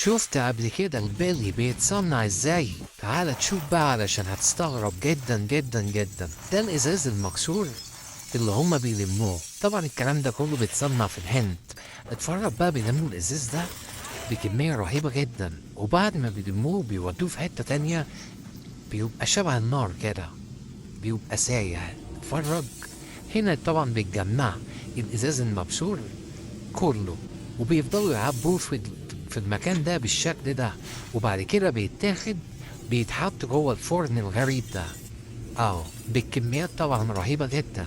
شفت قبل كده البلي بيتصنع ازاي؟ تعال تشوف بقى علشان هتستغرب جدا جدا جدا. ده الازاز المكسور اللي هما بيلموه. طبعا الكلام ده كله بيتصنع في الهند. اتفرج بقى، بيلموا الازاز ده بكمية رهيبة جدا، وبعد ما بيلموه بيودوه في حتة تانية بيبقى شبه النار كده، بيبقى سايح. اتفرج هنا، طبعا بيتجمع الازاز المبشور كله وبيفضلوا يعبوه في المكان ده بالشكل ده، وبعد كده بيتاخد بيتحط جوه الفرن الغريب ده بالكميات طبعا رهيبة جدا.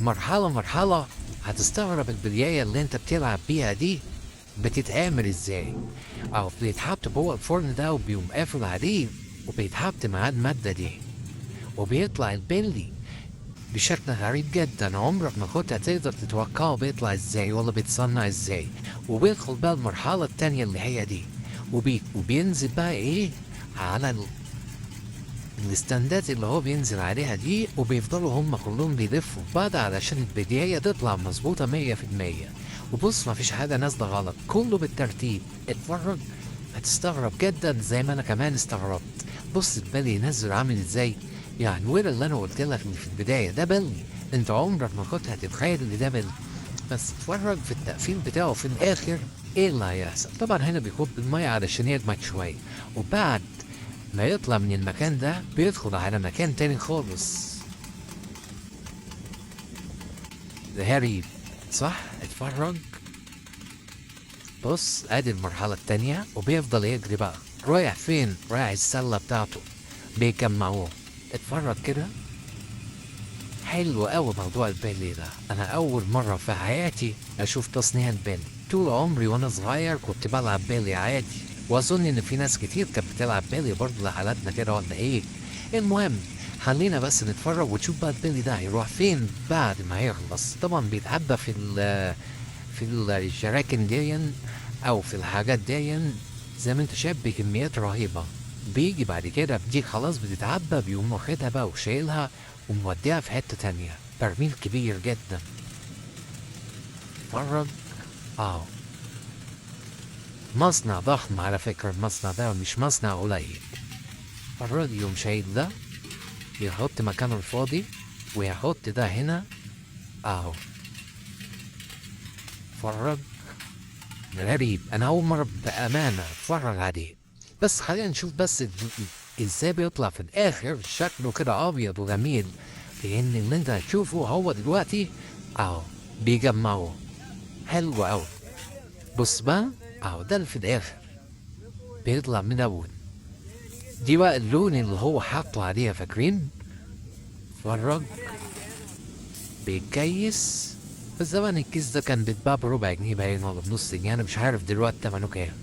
مرحلة مرحلة هتستغرب البلياية اللي انت بتلعب بيها دي بتتعمل ازاي. بيتحط جوه الفرن ده وبيقوم قافل عليه وبيتحط معاه المادة دي، وبيطلع البلي بشكل غريب جدا عمرك ما كنت هتقدر تتوقعه بيطلع ازاي ولا بيتصنع ازاي. وبيدخل بقى المرحلة التانية اللي هي دي، وبينزل بقى ايه على الاستندات اللي هو بينزل عليها دي، وبيفضلوا هم كلهم بيلفوا في بعض علشان البداية تطلع مظبوطة 100%. وبص، مفيش حاجة نازلة غلط، كله بالترتيب. اتفرج هتستغرب جدا زي ما انا كمان استغربت. بص البلي نزل عامل ازاي، يعني ولا اللي انا قلت لك في البداية ده بلي، انت عمرك ما كنت هتتخيل ان ده بلي. بس اتفرج في التقفيل بتاعه في الاخر ايه اللي هيحصل. طبعا هنا بيكب المية علشان يجمد شوية، وبعد ما يطلع من المكان ده بيدخل على مكان تاني خالص. غريب صح؟ اتفرج، بص ادي المرحلة التانية، وبيفضل يجري بقى. رايح فين؟ رايح السلة بتاعته، بيجمعوه. اتفرج كده، حلو قوي موضوع البلي ده. انا اول مرة في حياتي اشوف تصنيع البلي. طول عمري وانا صغير كنت بلعب بلي عادي، واظن ان في ناس كتير كانت بتلعب بلي برضه لحالاتنا كده ولا ايه. المهم خلينا بس نتفرج وتشوف بقى البلي ده هيروح فين بعد ما يخلص. طبعا بيتعبى في الجراكن دي او في الحاجات دي زي ما انت شايف بكميات رهيبة. بيجي بعد كده دي خلاص بتتعبى، بيقوم واخدها بقى وشايلها وموديها في حتة تانية، برميل كبير جدا. اتفرج، مصنع ضخم على فكرة، المصنع ده مش مصنع قليل. اتفرج، يقوم شايل ده يحط مكانه الفاضي ويحط ده هنا اهو. اتفرج، غريب، انا اول مرة بأمانة اتفرج عليه. بس خلينا نشوف بس ازاي بيطلع في الاخر شكله كده ابيض وجميل، لان اللي انت هتشوفه هو دلوقتي اهو بيجمعوه. حلو اوي. بص بقى اهو ده اللي في الاخر بيطلع من اول دي بقى اللون اللي هو حاطه عليها، فاكرين؟ اتفرج، بيتكيس. في الزمن الكيس ده كان بيتباع بربع جنيه باين ولا بنص جنيه، انا مش عارف دلوقتي تمنه كام.